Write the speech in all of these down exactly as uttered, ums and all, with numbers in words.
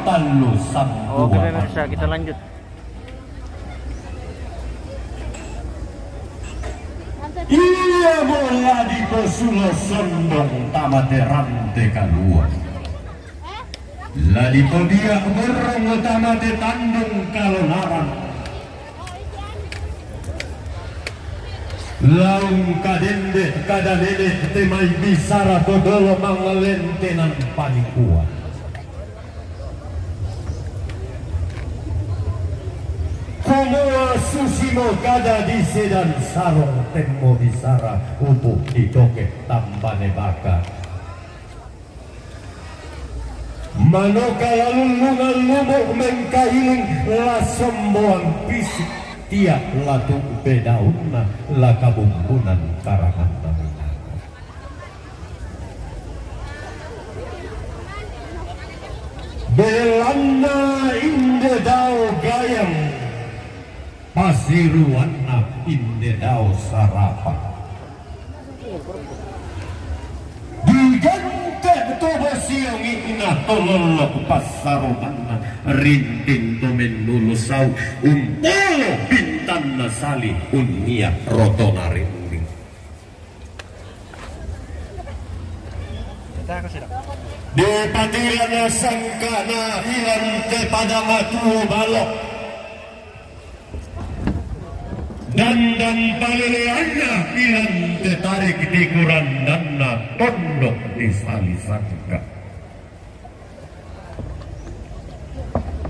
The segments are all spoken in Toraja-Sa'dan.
Tallu sampu. Oke, pemirsa, kita lanjut. Iya, bola di posulo sondong tamate rante kalua. La di podia burung tamate tandung kalonaran. Laung kadende kada nene te mai bisara to dolo mangalentenan panikuan. Kumua susi mo kada di sedan sarong temmo bisara upu di toke tambane baka. Manoka lalu lunga lumu mengkailing la somboan pisik tiak latu bedaunna la kabumbunan karanganna minaka. Belanna inde dao gayang, pasiruanna inde dao sarapa. Digente to bosiong ina to lolok passaromanna rinting to mennulu sau umpolo pintanna sali unnia rotona rinding. Di patirana sangkana ilan te pada matuo balok. Dandan paleleanna ilan te tarik di kurandanna tondok di sali sangka.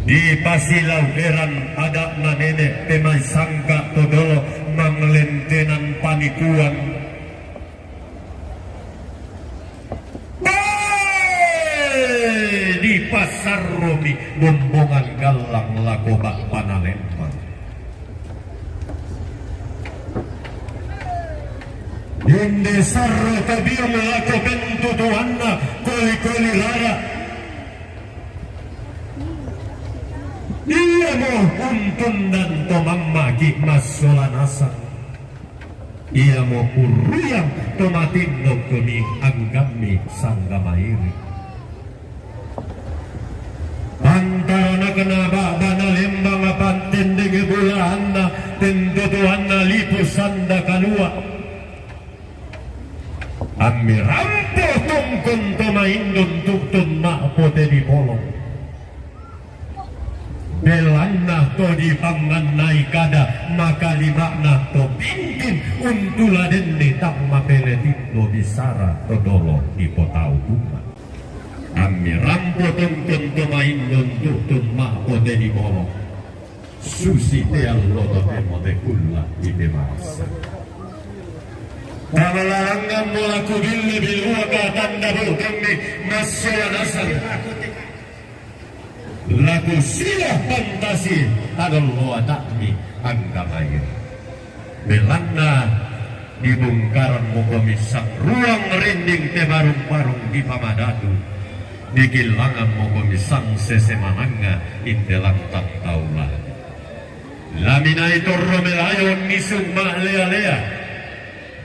Di pasilau eran ada'na nene te mai sangka to dolo manglentenan panikuan. Di pasarromi bombongan gallang lako ba'bana lembang. Inde sarro tabiung lako pentutuanna koli-koli rara. Iamo untundan to mammaki massola nasang. Iamo urriang to matindo koni anggammi sanggamairi. Pantaranakna ba'bana lembang pantendenge bulaanna tentutuanna lipu sanda kalua. Ammi rampo tongkon to maindon tu'tun ma'pote di polong. Belanna to dipangngannai kada makalima'na to bintin untula denni tang mapele tindo bisara to dolo dipotau bunga. Ammi rampo tongkon to maindon tu'tun ma'pote di polong. Susi te allo to temo te kulla ite marassa. Tamalarangngam mola kubille biluaka tanda botengni massola nasang. Laku sila fantasi tadolloa ta'mi angkamair. Belanna dibungkaran mokomi sang ruang rinding te barung-barung di pamadatu. Dikillangan mokomi sang sese mananga inde lantang taula. Laminai torro melayon nisung ma'lea-lea.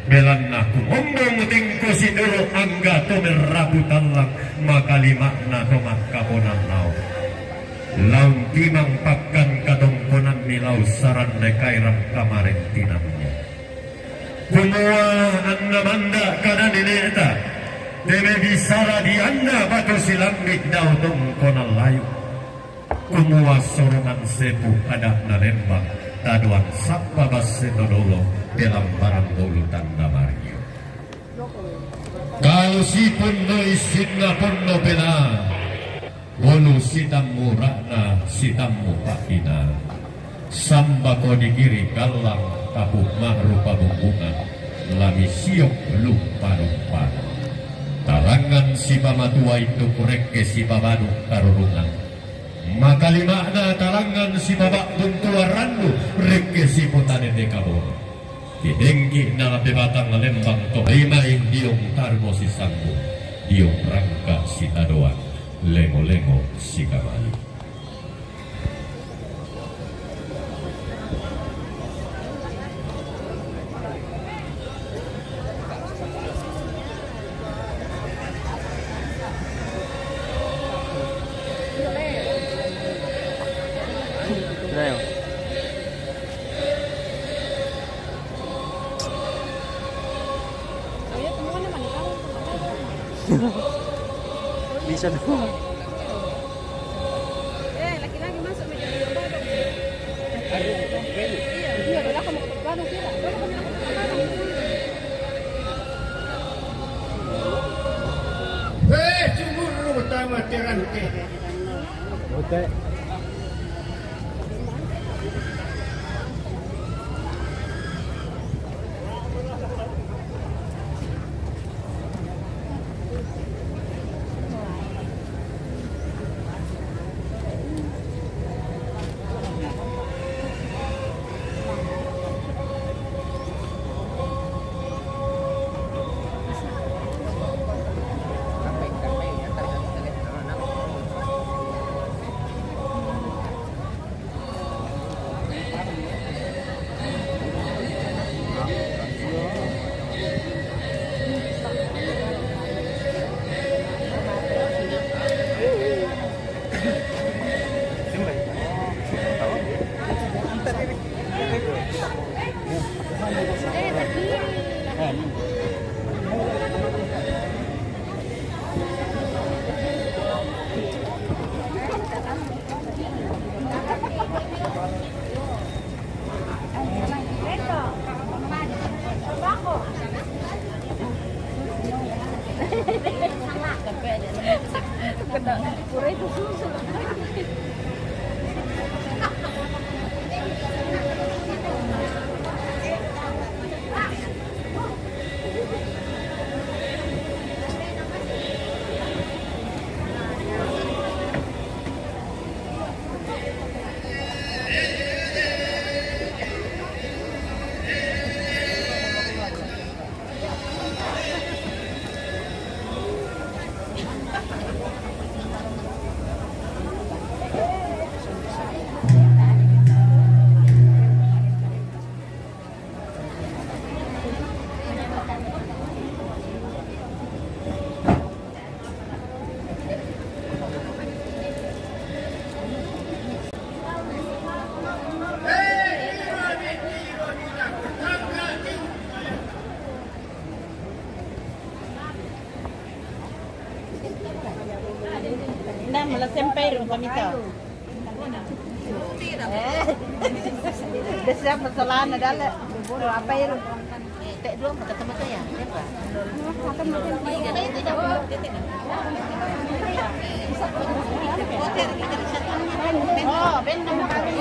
Belanna kumombong tingko sidoro angga to merrapu tallang makalima'na to makkaponan lao. Laung timang pakkan katongkonanni lao sarande kairang kamarentinanni. Kumua anna manda kada nene'ta, teme bisara dianna batu silambi dao tongkonan layu. Kumua sorongan sepu ada'na lembang tadoan sappa basse to dolo pelambaran bolu tanda mario. Kau sipunno issinna ponno pela, bolu sitammu ra'na sitammu pa'ina. Sambako di kiri kallang kapu ma'rupa bumbungan, lami siok lumpa-lumpa. Tarangan sipamatua induk rekke sipabanu karurungan. Makalima'na tarangan sipaba'bung tua randu rekke siputane de kaboro. Kidengki na lape batang lembang to rimai diong tarmo sisanggu, diong rangka sitadoan, lengo-lengo sikamayu. Eh, laki-laki masuk meja duduk baru. Iya, iya, udah kamu ketuk baru, tidak? Baru kamu ketuk baru. Eh, cemburu utama terante. Oke. Nda mala sempai ro kami tau. Eh. Desa persoalan adalah bubur apa itu? Tek dua mata teman saya. Siapa? Oh, ben nama kami.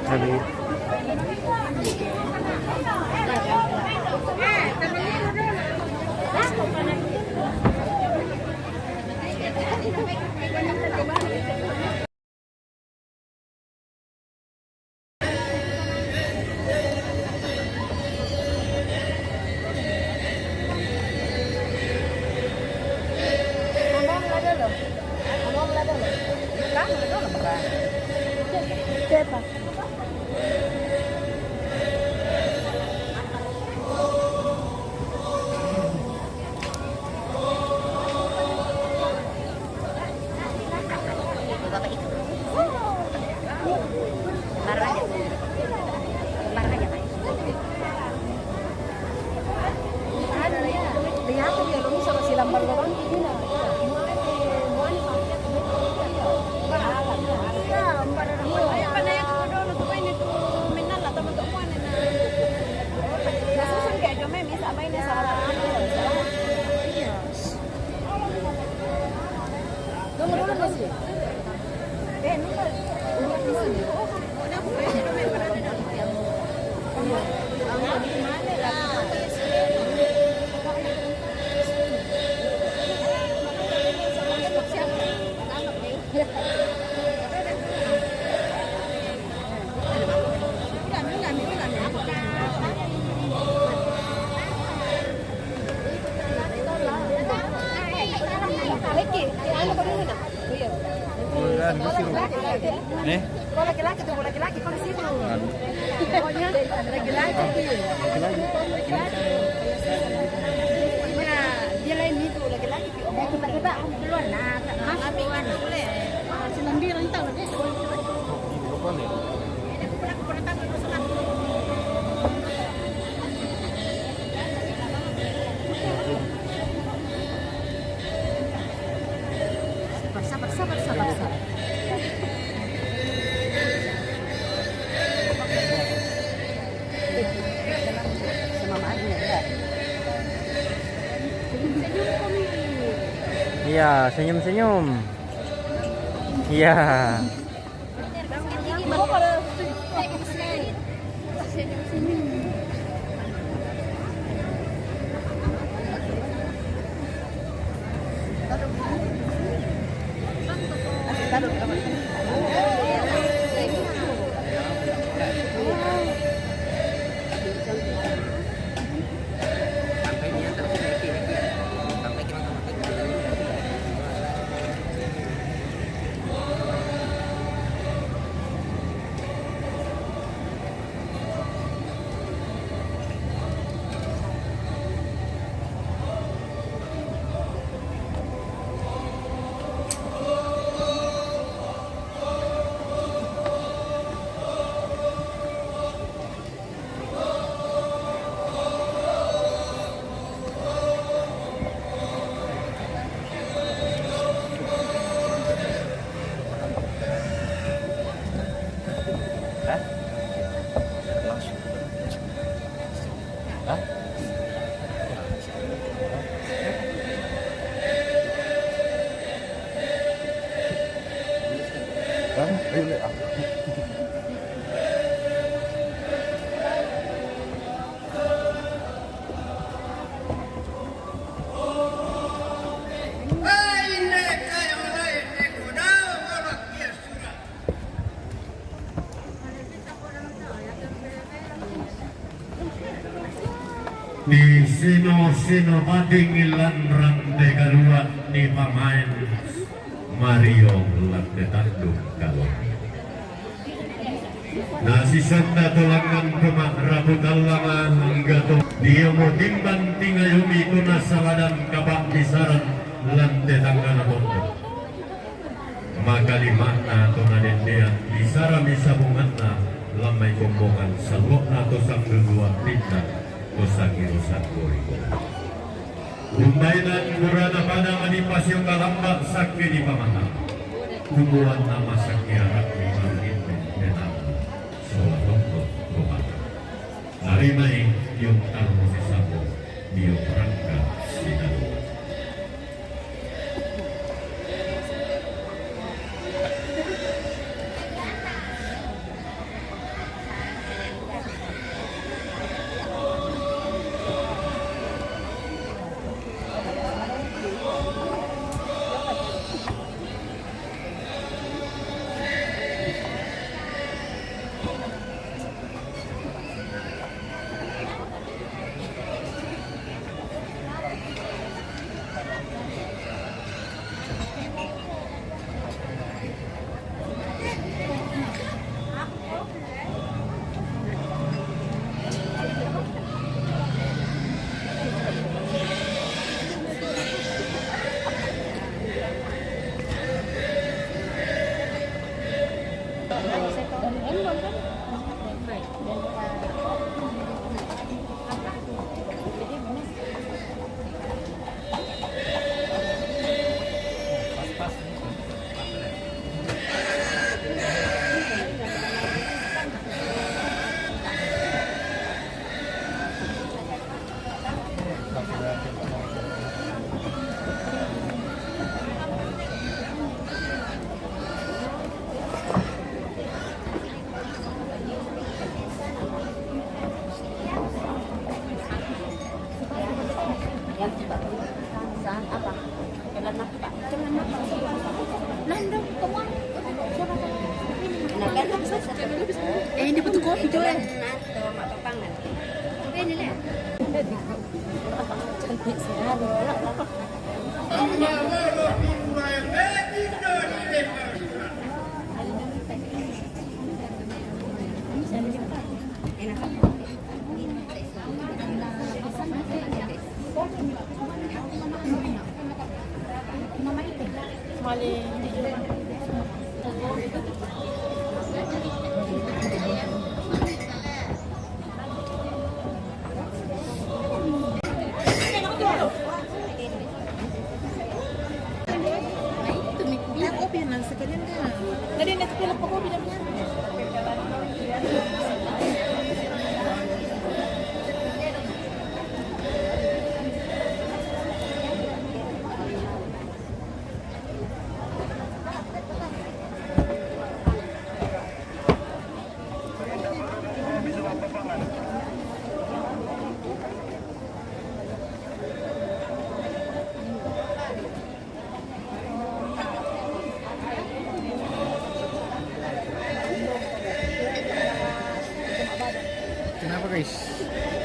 Amin. Nih. Kalau laki-laki tuh, laki-laki, kalau sih tuh. Pokoknya laki-laki. Laki-laki. Iya, dia lain itu, laki-laki. Kita, kita duluan, nah, Mas duluan. Silang bilang tahu deh. Lupa nih. Ini aku pernah, aku pernah tahu, aku pernah. Iya, senyum-senyum. Iya. Ni sino-sino bading lan rante kalua ni pamaen Mario lante tanduk kalua. Na sisanda to langan pemahrabu tallangan gato dio mo timban tingayomi to na saladan kapambisaran lante tanggana tondok. Makalimana to na dendean, bisara mi sabunganna, lammai kombokan salokna to sangguguan pindan, to sangirusan gorigo. Umbaenan murana pada manipasio kalamba sakki ni pamata. Kubuan nama sakki arak ni marungin penang sola tonggo rohana. Ari mai diong tarmo sisabo, diong rangka sinalua. Eh, ini butuh kopi, coy. Ini, Le. Cantik sekali.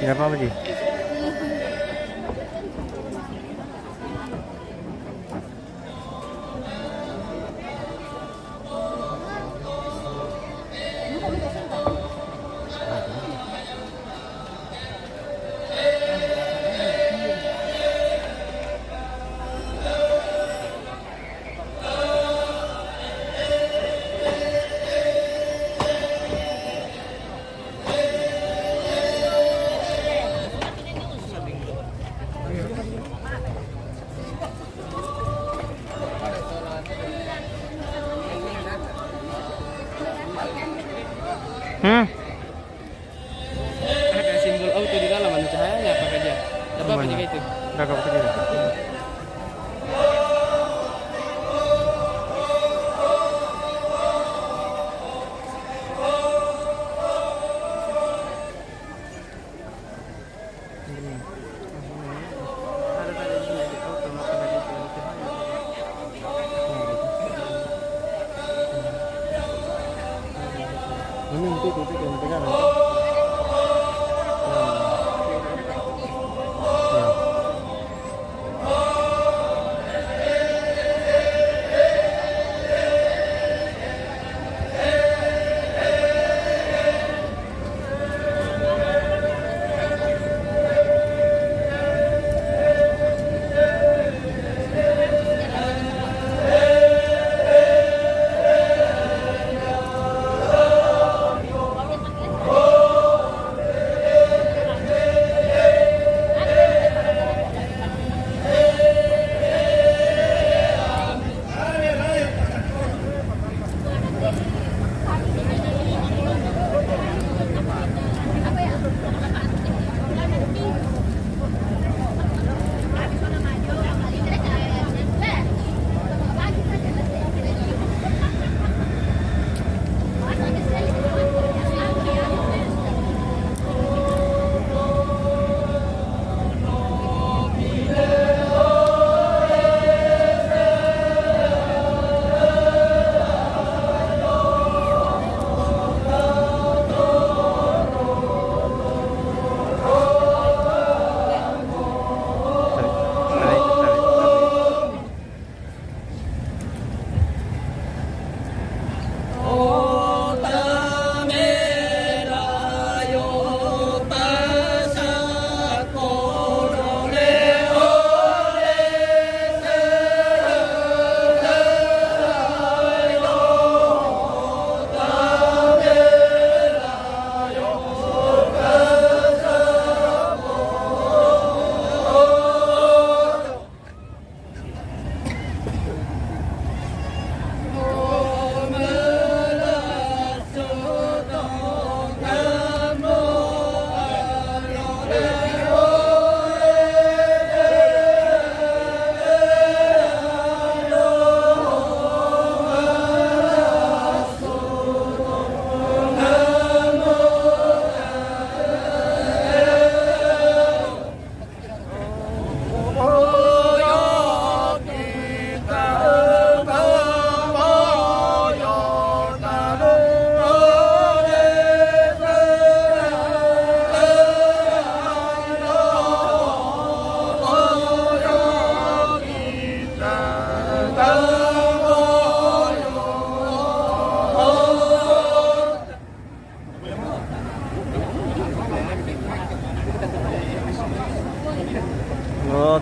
Tidak apa-apa, Ji. Hmm. Ada simbol auto di dalam, anu, cahayanya apa saja. Tidak apa-apa juga itu. Tidak apa-apa juga. Ini, itu, itu, itu, yang pegang, itu. Ya. Ya.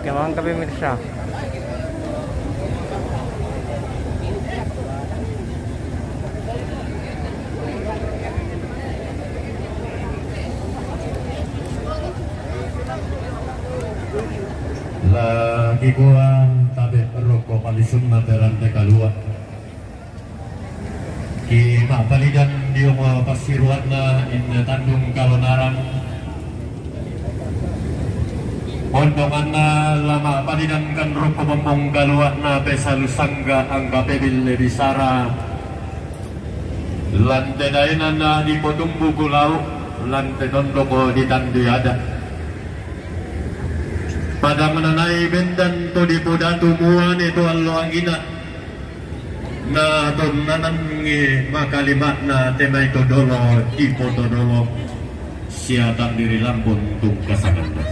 Oke, mangkap, pemirsa. Lagi kuang tabe' roko palisunna te rante kalua'. Ki ma'palidan dio mo passiruanna inne tandung kalonarang. Ondonganna la ma'palidankan rokko bombong galua'na pesalu sangga angka pebille bisara. Lante daenana dipotumbu ku lau', lante tondoko ditandui ada'. Pada mananai bendan to dipodatu muane to allo angina. Na tonnanangngi makalima'na te mai to dolo, ipoto dolo. Ia takdiri Lambon tungkasanganna.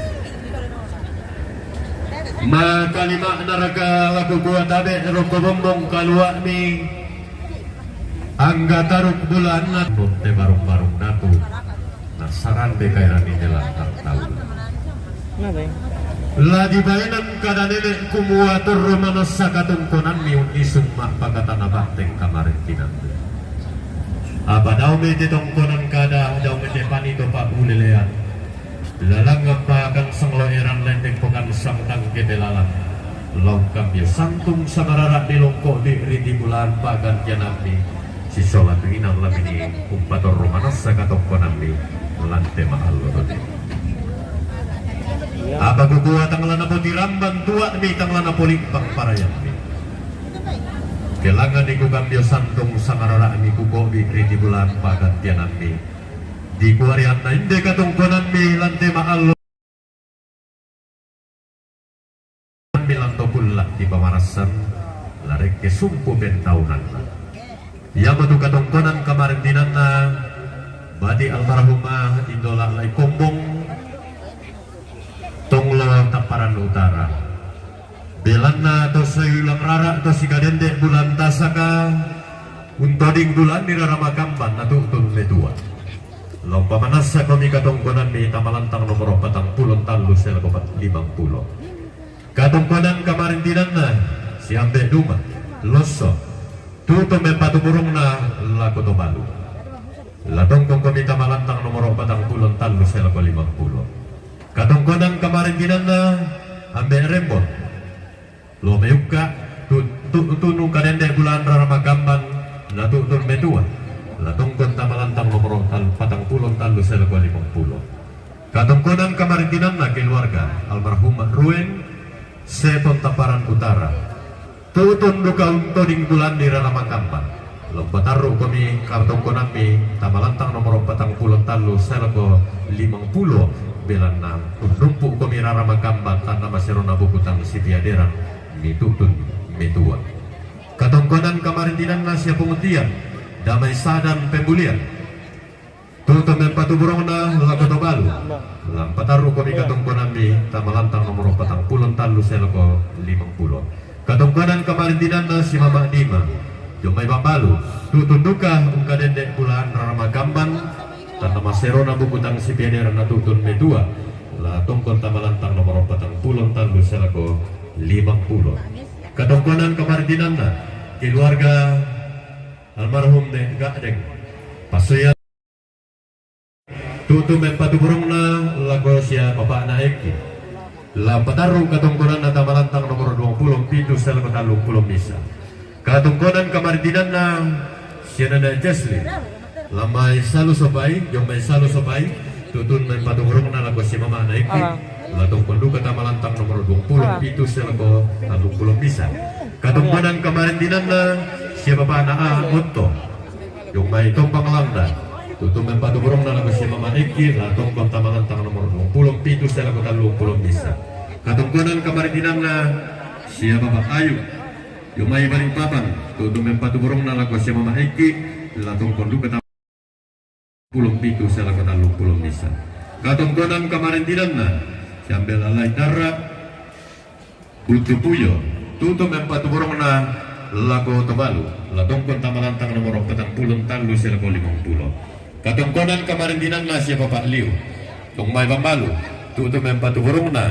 Makalima naraka laku kua tabe roko bombong kaluami. Angga taruk bulan na bonte barung-barung datu. Nasaran be kairan ini lantang tahu. La dibainan kada nenek kumua torro manassa katongkonan mi unnisung ma pakatana bahteng kamarin tinandu. Apa dau mete tongkonan kada, dau mete panito pa ulelean. Lalang apa kang sanglo eran lendek pokan sang tangke belalang. Laung kambio santung samarara di longko di riti bulan pagantian ami. Sisola tu inang lamini umpatorro manassa katongkonan mi lante maallo doni. Apa kukua tanglana poti ramban tua mi tanglana poli pangparayan mi. Kelangan iku kambio santung samarara mi kukobi riti bulan pagantian ami. Di kuarianna inde katongkonan mi lante maallo. Milan to pulla di pamarassan, larekke sumpu pentaunanna. Iamo tu katongkonan kamarintinanna, bati almarhumah Indola Lai Kombong, Tonglo Tapparan Utara. Belanna to sailang rara to sikadende bulan tasaka, untoding bulan ni rara makamban natu'tun metua. Lao pamanassa komi katongkonan mi tamalantang nomoro patang pulo tallu selko pat limang pulo. Katongkonan kamarintinanna, siambe duma, losso, tu'tun mempatu burungna lako to balu. Latongkon komi tamalantang nomoro patang pulo tallu selko limang pulo. Katongkonan kamarintinanna, ambe rembon. Lo meyukka, tu, tu, tunu kadende bulan rara makamban, natu'tun metua. Latongkon tamalantang nomoro tal, patang pulo tallu selko limang pulo. Katongkonan kamarintinanna keluarga almarhumah Ruen, Sepon Taparan Utara. Tu'tun duka untoding bulan ni rara makamban. Lo patarru komi katongkonan mi tamalantang nomoro patang pulo tallu selko limang pulo belanna unnumpu komi rara makamban tanna maserona buku tang sipiaderan mi tu'tun metua. Katongkonan kamarintinanna sia pungutian, damai sadan pembulian. Tu'tun mempatu burungna lako to balu. Lampatarru komi katongkonan mi tamalantang nomoro patang pulo tallu selko limang pulo. Katongkonan kamarintinanna si mama Dima. Jommai bambalu. Tu'tun duka ungkadende bulan rara makamban. Tanna maserona buku tang sipiaderan natu'tun metua. Latongkon tamalantang nomoro patang pulo tallu selko limang pulo. Katongkonan kamarintinanna keluarga almarhum Ne Ga'deng. Passuya tu'tun mempatu burungna lako sia bapa'na Eki. Lampatarru katongkonanna tamalantang nomoro duang pulo pitu selko tallung pulo misa. Katongkonan kamarintinanna sia nana Jesli. Lamai salu sopai, jommai salu sopai, tu'tun mempatu burungna lako sia mamana Eki. Latongkon duka tamalantang nomoro duang pulo pitu selko tallung pulo misa. Katongkonan kamarintinanna sia bapa'na A Otto. Jommai tompang landa. Tu'tun mempatu burungna lako sia mama Eki, latongkon tamalantang nomoro duang pulo pitu selko tallung pulo misa. Katongkonan kamarintinanna sia bapa Ayu. Jommai Balikpapan, tu'tun mempatu burungna lako sia mama Eki, latongkon duka tallung pulo pitu selko tallung pulo misa. Katongkonan kamarintinanna, siambe lalai darra, Butu Puyo, tu'tun mempatu burungna lako to balu, latongkon tamalantang nomoro patang pulo tallu selko limang pulo. Katongkonan kamarintinanna sia bapa Liu, jommai bambalu, tu'tun mempatu burungna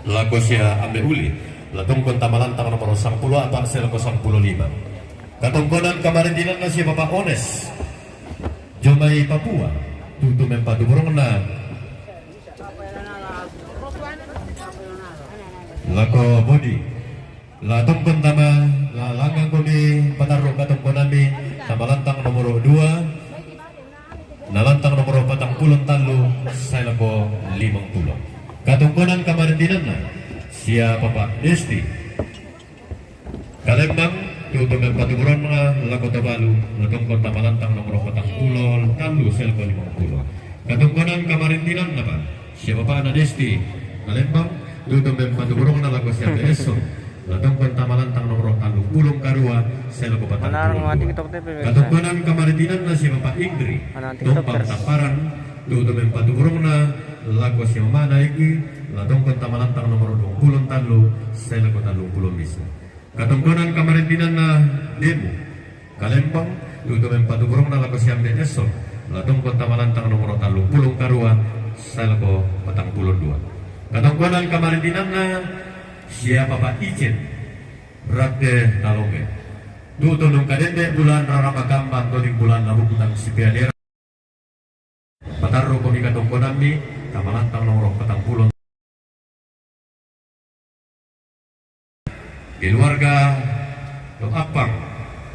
lako sia ambe Uli, latongkon tamalantang nomoro sangpulo apa selko sangpulo lima. Katongkonan kamarintinanna sia bapa Ones, jommai Papua, tu'tun mempatu burungna lako Bodi. Latongkon tama, la langgang komi patarru katongkonanmi, tamalantang nomoro dua, nalantang nomoro patang pulo tallu, selko limang pulo. Katongkonan kamarintinanna, sia bapa Desti. Kalembang, tu'tun mempatu burungna lako to balu, latongkon tamalantang nomoro patang pulo tallu selko limang pulo. Katongkonan kamarintinanna pa, sia bapa'na Desti. Kalembang, tu'tun mempatu burungna lako sia ambe Esso, latongkon tamalantang nomoro tallung Pulong karua, sai lako patang pulong dua. Katongkonan kamarintinanna si Bapak Indri, Tombang Taparan, tutu mempatuburongna lako si mamana Eki, la tongkon tamalantang nomor duang pulong tallu, sai lako tallung pulong misa. Katongkonan kamarintinanna Demu, Kalembang, tutu mempatuburongna lako si Ambe Eson, la tongkon tamalantang nomor tallung pulong karua, sai lako patang pulong dua. Katongkonan kamarintinanna si Bapak Ijen, Rate Talonge. Tutu nung kadende bulaan rarama kamban toding bulaan labukutang sipeadera. Patarrukomi katongkonammi, tamalantang nomor patang pulong. Keluarga to Appang,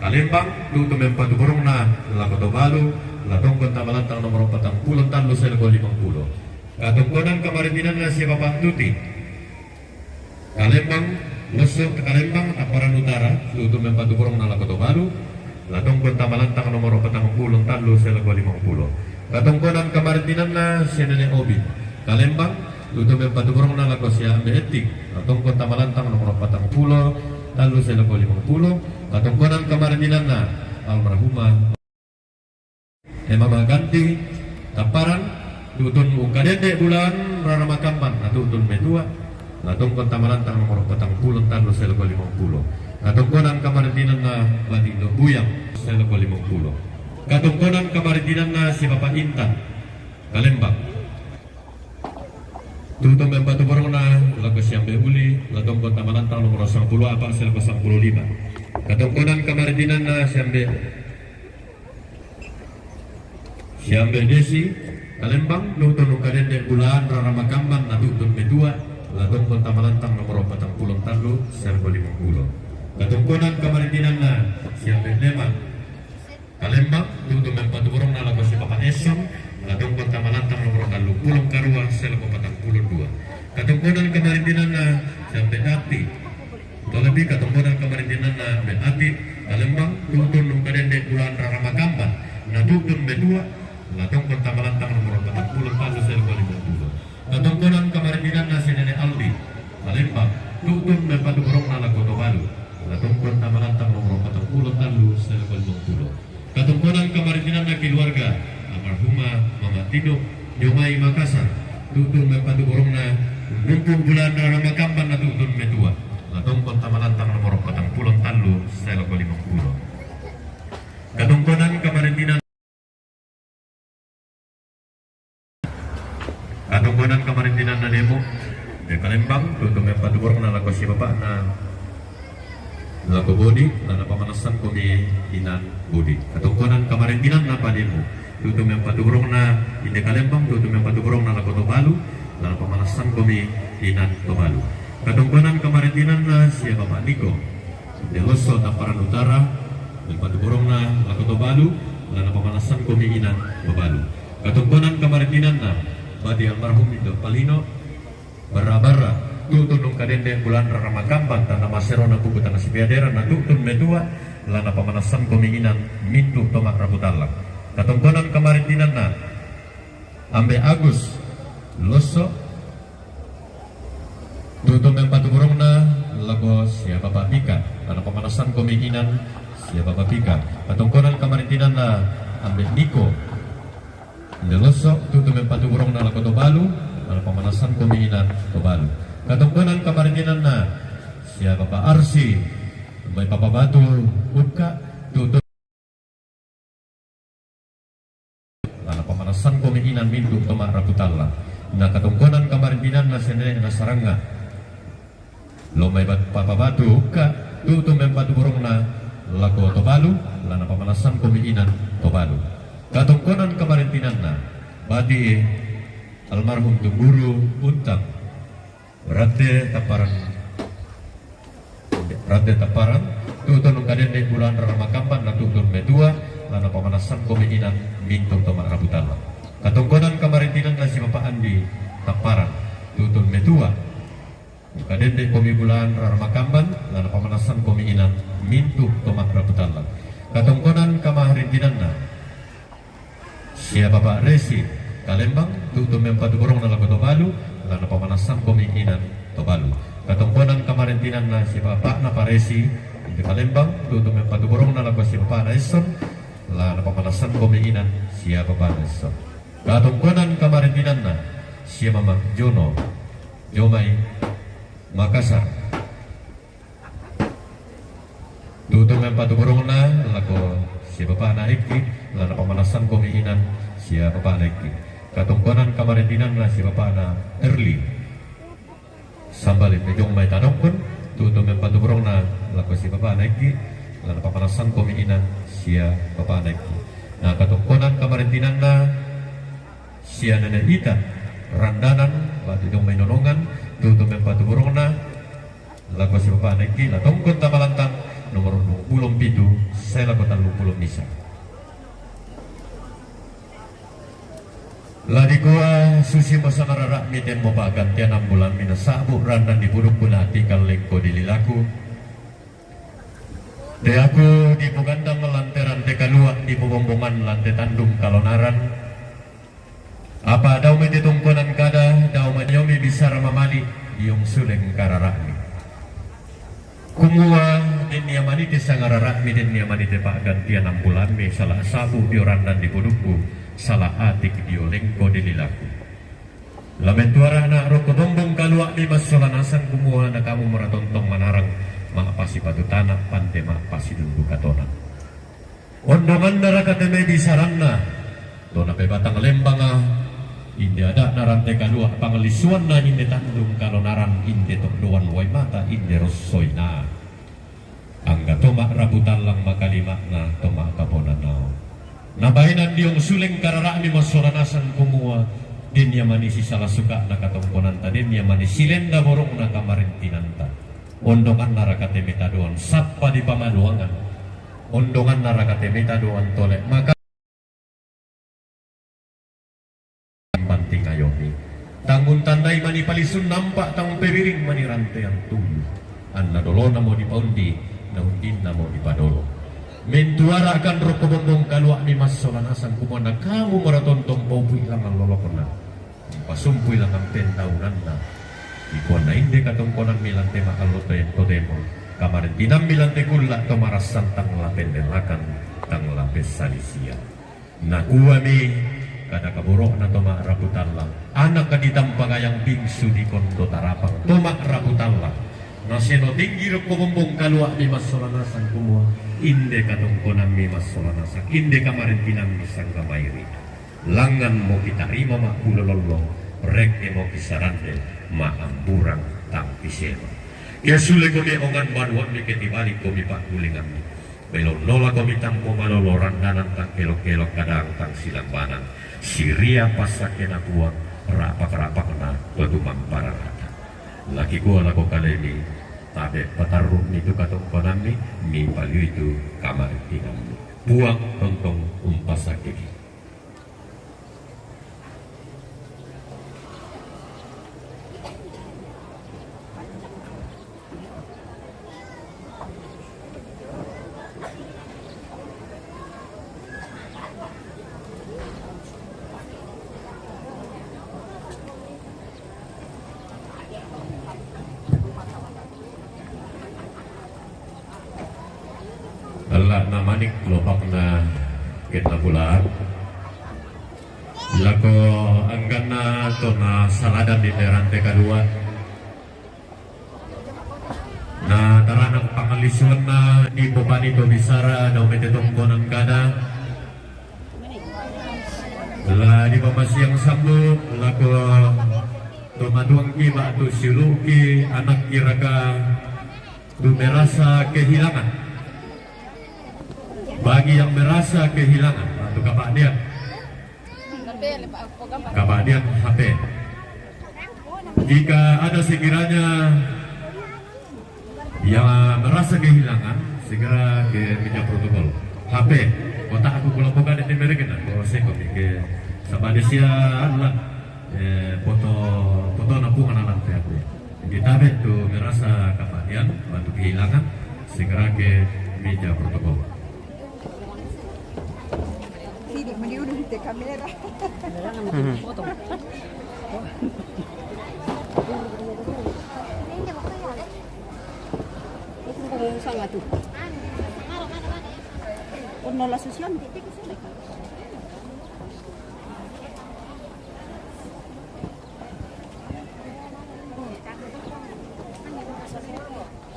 Kalembang, tutu mempatuburongna lako Tobalu, la tongkon tamalantang nomor patang pulong tallu, sai lako limang pulong. Katongkonan kamarintinanna si Bapak Tuti, Kalembang, Losso Kalembang, Taparan Utara, tutu mempatuburongna lako Tobalu, la tongkon tamalantang nomor patang pulong tallu, sai lako limang pulong. Katongkonan kamarintinanna si Nene Obing, Kalembang, tutu mempatuburongna lako si Ambe Etting, la tongkon tamalantang nomor patang pulong tallu, sai lako limang pulong. Katongkonan kamarintinanna almarhumah Ema Maganti, Taparan, tutu nung kadende bulaan rarama kamban, na tutu metua, la tongkon tamalantang nomor patang pulong tallu, sai lako limang pulong. Katongkonan kamarintinanna Bati Indo Buyang, sai lako limang pulong. Katongkonan kamarintinanna si Bapak Intan, Kalembang, tutu mempatuburongna lako si Ambe Uli, la tongkon tamalantang nomor sangpulu a'pa, sai lako sangpulu lima. Katongkonan kamarintinanna si Ambe Si Ambe Desi, Kalembang, tutu nung kadende bulaan rarama kamban, na tutu metua, la tongkon tamalantang nomor patang pulong tallu, sai lako limang pulong. Katongkonan kamarintinanna si Ambe Leman, Kalembang, tutu mempatuburongna lako si Bapak Eson, la tongkon tamalantang nomor tallung pulong karua, sai lako patang pulong dua. Katongkonan kamarintinanna si Ambe Ati, Tolepi, katongkonan kamarintinanna Ambe Ati, Kalembang, tutu nung kadende bulaan rarama kamban, na tutu metua, la tongkon tamalantang nomor patang pulong tallu, sai lako limang pulong. Katongkonan kamarintinanna si Nene Aldi, Kalembang, tutu mempatuburongna lako Tobalu, la tongkon tamalantang nomor patang pulong tallu, sai lako limang pulong. Katongkonan kamarintinanna keluarga almarhumah Mama Tino, Nyomai Makassar, tutu mempatuburongna, nungku bulaan rarama kamban, na tutu metua, la tongkon tamalantang nomor patang pulong tallu, sai lako limang pulong. Katongkonan kamarintinan Katongkonan kamarintinanna Demu, Inde Kalembang, tutu mempatuburongna lako si bapakna lako Bodi, la napamanassankomi inan Bodi. Katongkonan kamarintinanna Pademu, tutu mempatuburongna Inde Kalembang, tutu mempatuburongna lako Tobalu, la napamanassankomi inan Tobalu. Katongkonan kamarintinanna si Bapak Niko, Inde Losso Tamparan Utara, mempatuburongna lako Tobalu, la napamanassankomi inan Tobalu. Katongkonan kamarintinanna Bati almarhum Indo Palino, Barra-barra, tutu nung kadende bulaan rarama kamban, tanda maserona buku tanda sipeadera, na tutu metua, la napamanassankomi inan mintu' toma' rapu tallang. Katongkonan kamarintinanna Ambe Agus, Losso, tutu mempatuburongna lako si Bapak Pika, la napamanassankomi inan si Bapak Pika. Katongkonan kamarintinanna Ambe Niko, Inde Losso, tutu mempatuburongna lako Tobalu, la napamanassankomi inan Tobalu. Katongkonan kamarintinanna si Bapak Arsi, mai papabatu ukka', tutu la napamanassankomi inan mintu' toma' rapu tallang. Na katongkonan kamarintinanna si nene'na Saranga, lo mai bat-, papabatu ukka', tutu mempatuburongna lako Tobalu, la napamanassankomi inan Tobalu. Katongkonan kamarintinanna Bati almarhum Tungguru Untang, Rate Tamparan, Rate Tamparan, tutu nung kadende bulaan rarama kamban, na tutu metua, la napamanassankomi inan mintu' toma' rapu tallang. Katongkonan kamarintinanna si Bapak Andi Tamparan, tutu metua, kadende komi bulaan rarama kamban, la napamanassankomi inan mintu' toma' rapu tallang. Katongkonan kamarintinanna si Bapak Resi Kalembang, tutu mempatuburongna lako Tobalu, la napamanassankomi inan Tobalu. Katongkonan kamarintinanna si bapakna Pa Resi, Palembang, tutu mempatuburungna lako si bapana Esson, la napamanasan komi inan sia bapana Esson. Katongkonan kamarintinanna, sia Mama Jono, Jomai, Makassar. Tutu mempatuburungna lako si bapana Eki, la napamanasan komi inan sia bapana Eki. Katongkonan kamarintinanna si bapana Erli. Sambali mejong mai tadongkon, tutu mempatuburungna lako si bapana Eki, la napamanasan komi inan sia bapana Eki. Na katongkonan kamarintinanna sia nene ita, randanan, batu jong mai nonongan, tutu mempatuburungna lako si bapana Eki, la tongkon tamalantang, nomor dua puluh pitu, sai lako tallung puluh misa. La dikua susi masangarara'mi temmo pa'gantian ambulammi, nasabu randan di pudukku na tikallengko di lilaku. Teaku dipogandang lante-rante kalua, dipobombongan lante tandung kalonaran. Apa dao mai te tongkonan kada, dao mai niomi bisara mamali, diong suleng karara'mi. Kumua, den ia manite sangarara'mi, den ia manite pa'gantian ambulammi, sala sabu dio randan di pudukku, sala atik dio lengko di lilaku. La mentuara na rokko bombong kalua'mi massola nasang kumua na kamu mara tontong manarang, ma'pasipatu tana pande ma'pasidundu katona. Ondonganna raka te mai bisaranna, to napebatang lembanga, inde ada'na rante kalua, pangallisuanna inde tandung kalonaran, inde toddoan wai mata, inde rossoina. Angga to ma'rabu tallang makalima'na to ma'kaponanao. Nabaenan diong suleng karara'mi massola nasang kumua, den ia manisi sala suka'na katongkonanta, den ia manisi lenda borokna kamarintinanta. Ondonganna raka te mai tadoan, sappa di pamaluangan. Ondonganna raka te mai tadoan tole, maka banting ayomi. Tang untandai mani palisun nampa, tang pebiring mani rantean tuyu. Anna dolona mo dipaundi, na undinna mo dipadolo. Mentuara kan rokko bombong kalua'mi massola nasang kumua na kamu mara tontong paupui langan lolokna. Dipasumpui langan pendaunanna. Dikuanna inde katongkonammi lante ma'allo toyen totemo. Kamarintinammi lante kulla to marassan tang la pendelakan, tang la pessalisian. Nakuami, kada kaboro'na to ma'rabu tallang, anak ditampa gayang bingsu dikondo tarapang to ma'rabu tallang. Naseno tinggi rokko bombong kalua'mi massola nasang kumua, inde katongkonammi massola nasang, inde kamarintinammi sanggamairi. Langngan mo kitarima ma'pulo lollo, rekke mo kisarande ma'amburang tang kisema. Ke suleko me ongan banuammi, ke tibalikko mi pa'gulingammi. Belonno lako mitang pomalolo, randanan tang kelok-kelok, kadang tang silambanan. Siria passakkena Puang, ra'pak-ra'pakna to tumampararata. Lakikua lako kalemi, tabe patarru'mi tu katongkonammi, mipaliui tu kamarintinammi. Puang tontong umpassakkeki. Ella na manik lopakna kenna bulan. Lako angganna to na saladan di rante kalua. Na taranak pangallisuanna dipopani to bisara dao mai te tongkonan kada. La dipamasiang sambu lako to matuangki ba'tu siulu'ki, anakki raka tu merasa kehilangan. Bagi yang merasa kehilangan, ba'tu kapa'dean. Kapa'dean H P. Jika ada sekiranya yang merasa kehilangan, segera ke meja protokol. H P, kotak aku kalau bukan di merek na, kalau saya kok ke sabade sia anu lah, eh, foto, foto nampung anak-anak H P. Jadi tabe tu merasa kapa'dean, ba'tu kehilangan, segera ke meja protokol. Sini, meni udah di kamera. Potong. Potong sama tuh. No, la sesión, te, te, que se me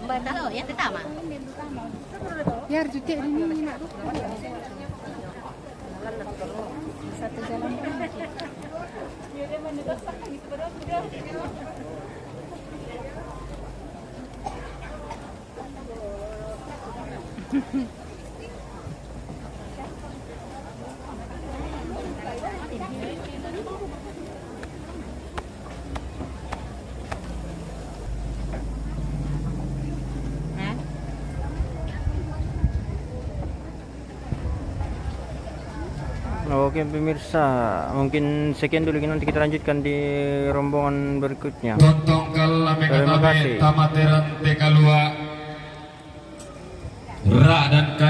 Batalon, ya te tama. Ya, Arjute, ini, ini, nak. Satu jalan. Oke, pemirsa, mungkin sekian dulu, nanti kita lanjutkan di rombongan berikutnya. Tontong kala Terima kasih. Tamateran Tekalua. Ra dan